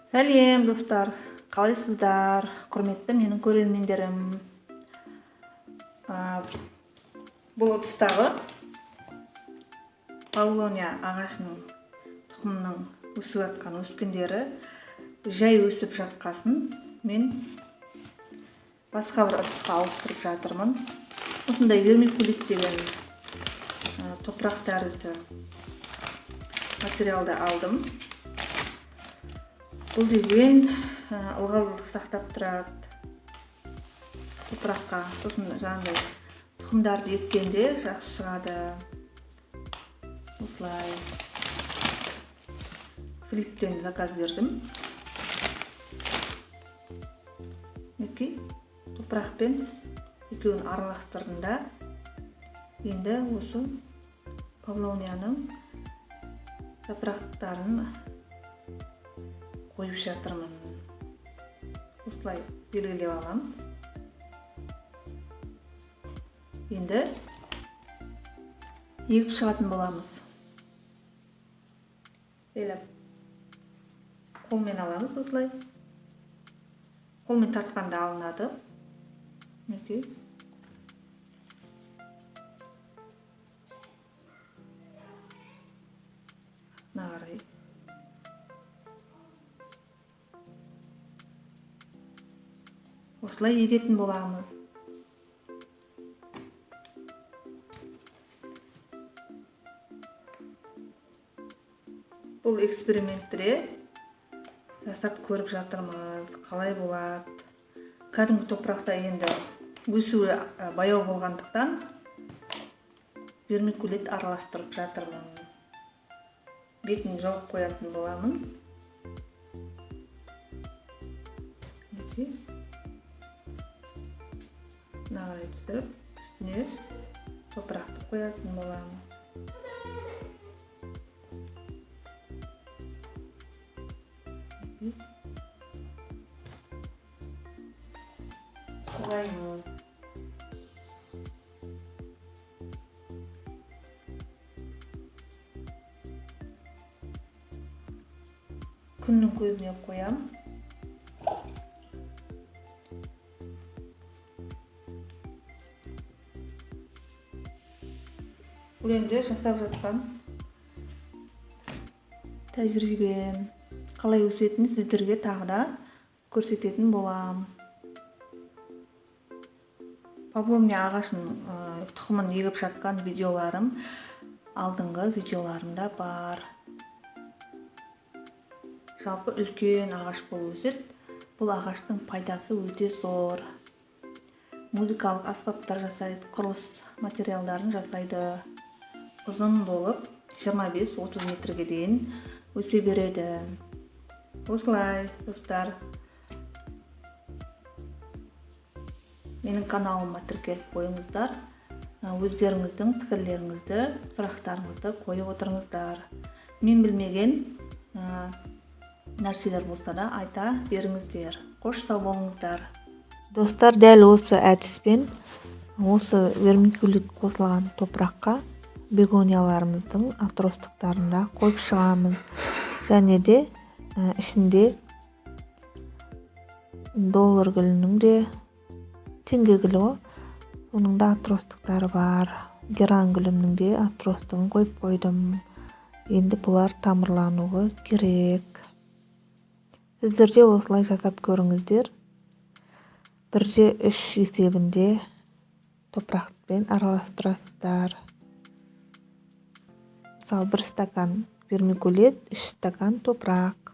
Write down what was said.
Сәлем, достар! Қалайсыздар, құрметті менің көрермендерім? Бұл ыдыстағы павлония ағашының тұқымының өсіп жатқан өскіндері жай өсіп жатқасын, мен басқа бір ыдысқа ауыстырып жатырмын. Осындай вермикулит деген топырақ тәрізді материалды алдым. Бұл деген ылғалдылық сақтап тұрады топыраққа, сосын жаңағыдай тұқымдарды еккенде жақсы шығады. Осылай Флиптен заказ бердім. Мінекей, топырақпен екеуін араластырдым да, енді осы павлонияның жапырақтарын қойып жатырмын. Осылай белгілеп аламын. Енді егіп шығатын боламыз. Жайлап қолмен аламыз осылай. Қолмен тартқанда алынады. Мінекей. Артына қарай. Осылай егетін боламыз. Бұл экспериментті жасап көріп жатырмыз, қалай болады. Кәдімгі топырақта енді өсуі баяу болғандықтан вермикулит араластырып жатырмын. Бетін жауып қоятын боламын. Мінекей. Астына қарай түсіріп, үстіне топырақты қоятын боламын. Суғаймыз. Күннің көзіне қоям. Бұл енді жасап жатқан тәжірибем. Қалай өсетінін сіздерге тағы да көрсететін болам. Павлония ағашының тұқымын егіп жатқан видеоларым алдыңғы видеоларымда бар. Жалпы үлкен ағаш болып өседі. Бұл ағаштың пайдасы өте зор. Музыкалық аспаптар жасайды, құрылыс материалдарын жасайды. Ұзын болып 25-30 метрге дейін өсе береді. Осылай, достар. Менің каналыма тіркеліп қойыңыздар. Өздеріңіздің пікірлеріңізді, сұрақтарыңызды қойып отырыңыздар. Мен білмеген нәрселер болса да айта беріңіздер. Қош сау болыңыздар. Достар, дәл осы әдіспен осы вермикулит қосылған топыраққа бегонияларымыздың отростықтарын да қойып шығамыз. Және де ішінде доллар гүлінің де, теңге гүлі ғой, соның да отростықтары бар. Герань гүлімнің де отростығын қойып қойдым. Енді бұлар тамырлануы керек. Сіздер де осылай жасап көріңіздер. Бірде үш есебінде топырақпен араластырасыздар. Мысалы, 1 стакан вермикулит, 3 стакан топырақ.